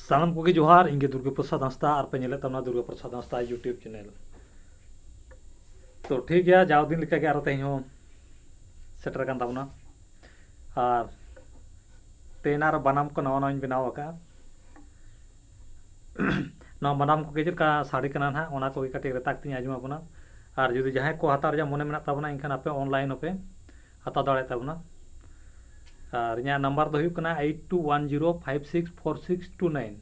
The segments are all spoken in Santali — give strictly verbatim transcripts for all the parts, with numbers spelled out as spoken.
ᱥᱟᱱᱟᱢ ᱠᱚᱜᱮ ᱡᱚᱦᱟᱨ, ᱤᱧ ᱜᱮ ᱫᱩᱨᱜᱟᱹ ᱯᱨᱚᱥᱟᱫᱽ ᱦᱟᱸᱥᱫᱟ, ᱟᱨ ᱯᱮ ᱧᱮᱞᱮᱫ ᱛᱟᱵᱚᱱᱟ ᱫᱩᱨᱜᱟᱹ ᱯᱨᱚᱥᱟᱫᱽ ᱦᱟᱸᱥᱫᱟ YouTube channel᱾ ᱛᱚ ᱴᱷᱤᱠ ᱜᱮᱭᱟ, ᱡᱟᱣ ᱫᱤᱱ ᱞᱮᱠᱟᱜᱮ ᱟᱨᱚ ᱛᱮᱦᱮᱧ ᱦᱚᱸ ᱥᱮᱴᱮᱨ ᱟᱠᱟᱱ ᱛᱟᱵᱚᱱᱟ᱾ ᱟᱨ ᱛᱮᱦᱮᱧ ᱟᱨᱚ ᱵᱟᱱᱟᱢ ᱠᱚ ᱱᱟᱣᱟ ᱱᱟᱣᱟᱧ ᱵᱮᱱᱟᱣ ᱟᱠᱟᱫᱼᱟ᱾ ᱱᱚᱣᱟ ᱵᱟᱱᱟᱢ ᱠᱚᱜᱮ ᱪᱮᱫ ᱞᱮᱠᱟ ᱥᱟᱰᱮ ᱠᱟᱱᱟ ᱱᱟᱦᱟᱜ, ᱚᱱᱟ ᱠᱚᱜᱮ ᱠᱟᱹᱴᱤᱡ ᱨᱮᱛᱟᱜ ᱛᱤᱧ ᱟᱸᱡᱚᱢ ᱟᱵᱚᱱᱟ᱾ ᱟᱨ ᱡᱩᱫᱤ ᱡᱟᱦᱟᱸᱭ ᱠᱚ ᱦᱟᱛᱟᱣ ᱨᱮᱭᱟᱜ ᱢᱚᱱᱮ ᱢᱮᱱᱟᱜ ᱛᱟᱵᱚᱱᱟ, ᱮᱱᱠᱷᱟᱱ ᱟᱯᱮ online ᱦᱚᱸᱯᱮ ᱦᱟᱛᱟᱣ ᱫᱟᱲᱮᱭᱟᱜ ᱛᱟᱵᱚᱱᱟ᱾ ᱟᱨ ᱤᱧᱟᱹᱜ number ᱫᱚ ᱦᱩᱭᱩᱜ ᱠᱟᱱᱟ eight two one zero five six four six two nine,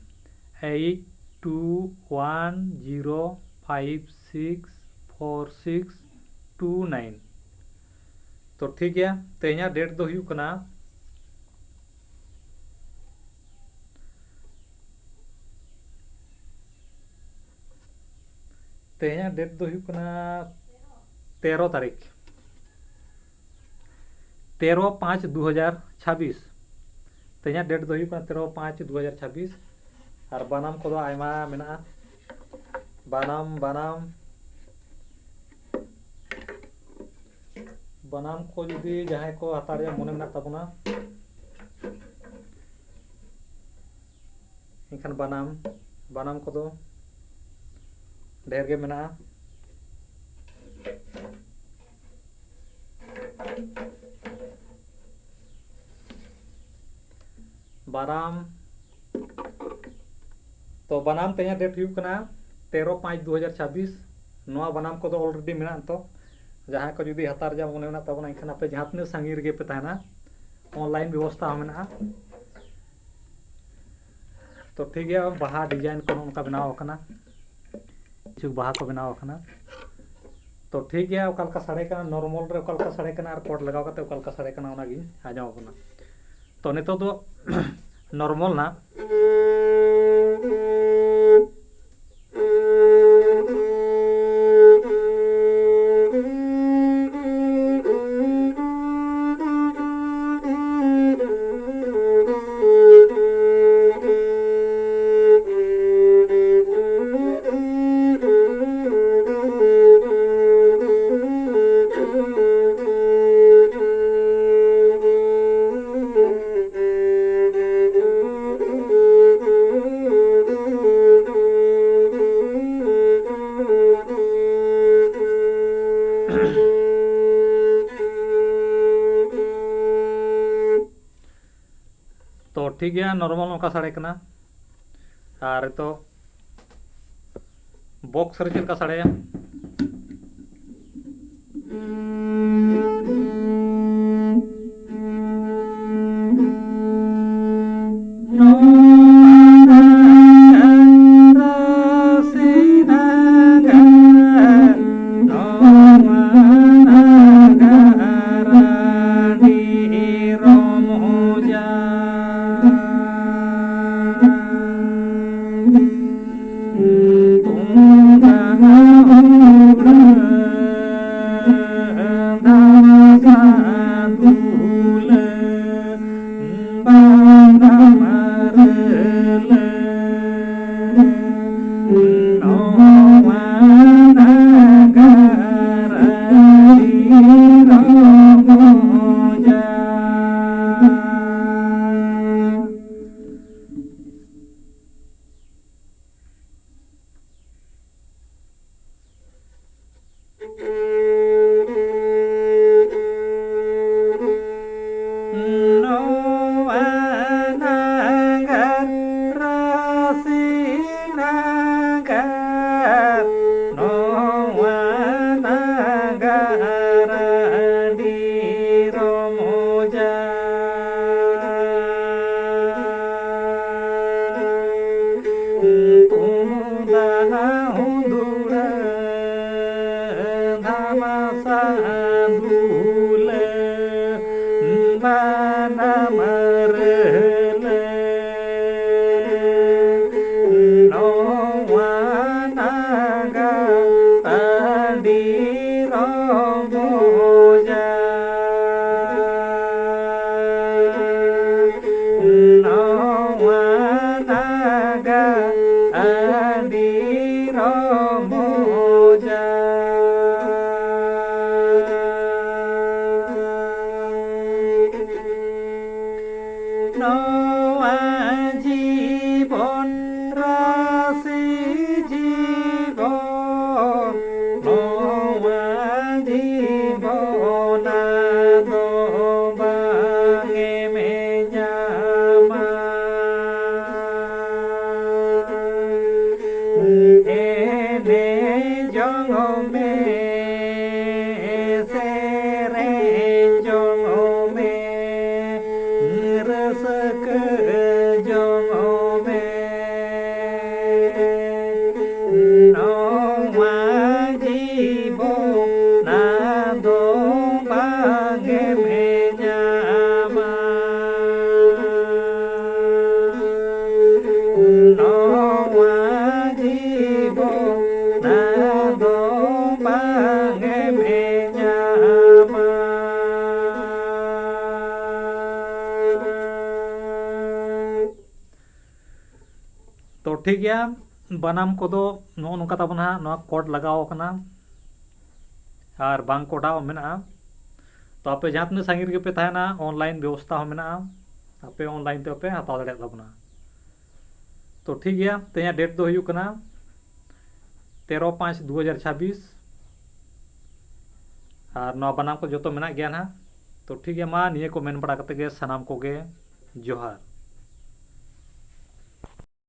eight two one zero five six four six two nine᱾ ᱛᱚ ᱴᱷᱤᱠ ᱜᱮᱭᱟ, ᱛᱮᱦᱮᱧᱟᱜ date ᱫᱚ ᱦᱩᱭᱩᱜ ᱠᱟᱱᱟ, ᱛᱮᱦᱮᱧᱟᱜ date ᱫᱚ ᱦᱩᱭᱩᱜ ᱠᱟᱱᱟ ᱛᱮᱨᱚ ᱛᱟᱹᱨᱤᱠᱷ, ᱛᱮᱨᱚ ᱯᱟᱸᱪ ᱫᱩ ᱦᱟᱡᱟᱨ ᱪᱷᱟᱵᱵᱤᱥ᱾ ᱛᱮᱦᱮᱧᱟᱜ date ᱫᱚ ᱦᱩᱭᱩᱜ ᱠᱟᱱᱟ ᱛᱮᱨᱚ ᱯᱟᱸᱪ ᱫᱩ ᱦᱟᱡᱟᱨ ᱪᱷᱟᱵᱵᱤᱥ᱾ ᱟᱨ ᱵᱟᱱᱟᱢ ᱠᱚᱫᱚ ᱟᱭᱢᱟ ᱢᱮᱱᱟᱜᱼᱟ᱾ ᱵᱟᱱᱟᱢ, ᱵᱟᱱᱟᱢ, ᱵᱟᱱᱟᱢ ᱠᱚ ᱡᱩᱫᱤ ᱡᱟᱦᱟᱸᱭ ᱠᱚ ᱦᱟᱛᱟᱣ ᱨᱮᱭᱟᱜ ᱢᱚᱱᱮ ᱢᱮᱱᱟᱜ ᱛᱟᱵᱚᱱᱟ, ᱮᱱᱠᱷᱟᱱ ᱵᱟᱱᱟᱢ, ᱵᱟᱱᱟᱢ ᱠᱚᱫᱚ ᱰᱷᱮᱨ ᱜᱮ ᱢᱮᱱᱟᱜᱼᱟ᱾ ᱵᱟᱱᱟᱢ, ᱛᱚ ᱵᱟᱱᱟᱢ ᱛᱮᱦᱮᱧᱟᱜ date ᱦᱩᱭᱩᱜ ᱠᱟᱱᱟ ᱛᱮᱨᱚ ᱯᱟᱸᱪ ᱫᱩ ᱦᱟᱡᱟᱨ ᱪᱷᱟᱵᱵᱤᱥ᱾ ᱱᱚᱣᱟ ᱵᱟᱱᱟᱢ ᱠᱚᱫᱚ already ᱢᱮᱱᱟᱜᱼᱟ᱾ ᱛᱚ ᱡᱟᱦᱟᱸᱭ ᱠᱚ ᱡᱩᱫᱤ ᱦᱟᱛᱟᱣ ᱨᱮᱭᱟᱜ ᱢᱚᱱᱮ ᱢᱮᱱᱟᱜ ᱛᱟᱵᱚᱱᱟ, ᱮᱱᱠᱷᱟᱱ ᱟᱯᱮ ᱡᱟᱦᱟᱸ ᱛᱤᱱᱟᱹᱜ ᱥᱟᱺᱜᱤᱧ ᱨᱮᱜᱮ ᱯᱮ ᱛᱟᱦᱮᱱᱟ, online ᱵᱮᱵᱚᱥᱛᱷᱟ ᱦᱚᱸ ᱢᱮᱱᱟᱜᱼᱟ᱾ ᱛᱚ ᱴᱷᱤᱠ ᱜᱮᱭᱟ, ᱵᱟᱦᱟ design ᱠᱚ ᱱᱚᱝᱠᱟ ᱵᱮᱱᱟᱣ ᱟᱠᱟᱱᱟ, ᱠᱤᱪᱷᱩ ᱵᱟᱦᱟ ᱠᱚ ᱵᱮᱱᱟᱣ ᱟᱠᱟᱱᱟ᱾ ᱛᱚ ᱴᱷᱤᱠ ᱜᱮᱭᱟ, ᱚᱠᱟ ᱞᱮᱠᱟ ᱥᱟᱰᱮ ᱠᱟᱱᱟ, normal ᱨᱮ ᱚᱠᱟ ᱞᱮᱠᱟ ᱥᱟᱰᱮ ᱠᱟᱱᱟ ᱟᱨ cord ᱞᱟᱜᱟᱣ ᱠᱟᱛᱮ ᱚᱠᱟ ᱞᱮᱠᱟ ᱥᱟᱰᱮ ᱠᱟᱱᱟ, ᱚᱱᱟᱜᱤᱧ ᱟᱸᱡᱚᱢ ᱟᱵᱚᱱᱟ᱾ ᱛᱚ ᱱᱤᱛᱚᱜ ᱫᱚ normal ᱱᱟ᱾ ᱴᱷᱤᱠ ᱜᱮᱭᱟ, ᱱᱚᱨᱢᱟᱞ ᱱᱚᱝᱠᱟ ᱥᱟᱰᱮ ᱠᱟᱱᱟ᱾ ᱟᱨ ᱱᱤᱛᱚᱜ ᱵᱚᱠᱥ ᱨᱮ ᱪᱮᱫ ᱞᱮᱠᱟ ᱥᱟᱰᱮᱭᱟ? ᱱᱚᱣᱟ ᱡᱤᱵᱚᱱ ᱟᱫᱚ ᱵᱟᱝ ᱮᱢ ᱧᱟᱢᱟ᱾ ᱛᱚ ᱴᱷᱤᱠ ᱜᱮᱭᱟ, ᱵᱟᱱᱟᱢ ᱠᱚᱫᱚ ᱱᱚᱜᱼᱚ ᱱᱚᱝᱠᱟ ᱛᱟᱵᱚᱱ ᱦᱟᱸᱜ, ᱱᱚᱣᱟ ᱠᱚᱨᱰ ᱞᱟᱜᱟᱣ ᱟᱠᱟᱱᱟ ᱟᱨ ᱵᱟᱝ ᱠᱚᱰᱟᱣ ᱢᱮᱱᱟᱜᱼᱟ᱾ ᱛᱚ ᱟᱯᱮ ᱡᱟᱦᱟᱸ ᱛᱤᱱᱟᱹᱜ ᱥᱟᱺᱜᱤᱧ ᱨᱮᱜᱮ ᱯᱮ ᱛᱟᱦᱮᱱᱟ, ᱚᱱᱞᱟᱭᱤᱱ ᱵᱮᱵᱚᱥᱛᱷᱟ ᱦᱚᱸ ᱢᱮᱱᱟᱜᱼᱟ, ᱟᱯᱮ ᱚᱱᱞᱟᱭᱤᱱ ᱛᱮᱦᱚᱸ ᱯᱮ ᱦᱟᱛᱟᱣ ᱫᱟᱲᱮᱭᱟᱜ ᱛᱟᱵᱚᱱᱟ᱾ ᱛᱚ ᱴᱷᱤᱠ ᱜᱮᱭᱟ, ᱛᱮᱦᱮᱧᱟᱜ ᱰᱮᱴ ᱫᱚ ᱦᱩᱭᱩᱜ ᱠᱟᱱᱟ ᱛᱮᱨᱚ ᱯᱟᱸᱪ ᱫᱩ ᱦᱟᱡᱟᱨ ᱪᱷᱟᱵᱵᱤᱥ᱾ ᱟᱨ ᱱᱚᱣᱟ ᱵᱟᱱᱟᱢ ᱠᱚ ᱡᱚᱛᱚ ᱢᱮᱱᱟᱜ ᱜᱮᱭᱟ ᱱᱟᱦᱟᱜ᱾ ᱛᱚ ᱴᱷᱤᱠ ᱜᱮᱭᱟ, ᱢᱟ ᱱᱤᱭᱟᱹ ᱠᱚ ᱢᱮᱱ ᱵᱟᱲᱟ ᱠᱟᱛᱮ ᱜᱮ ᱥᱟᱱᱟᱢ ᱠᱚᱜᱮ ᱡᱚᱦᱟᱨ᱾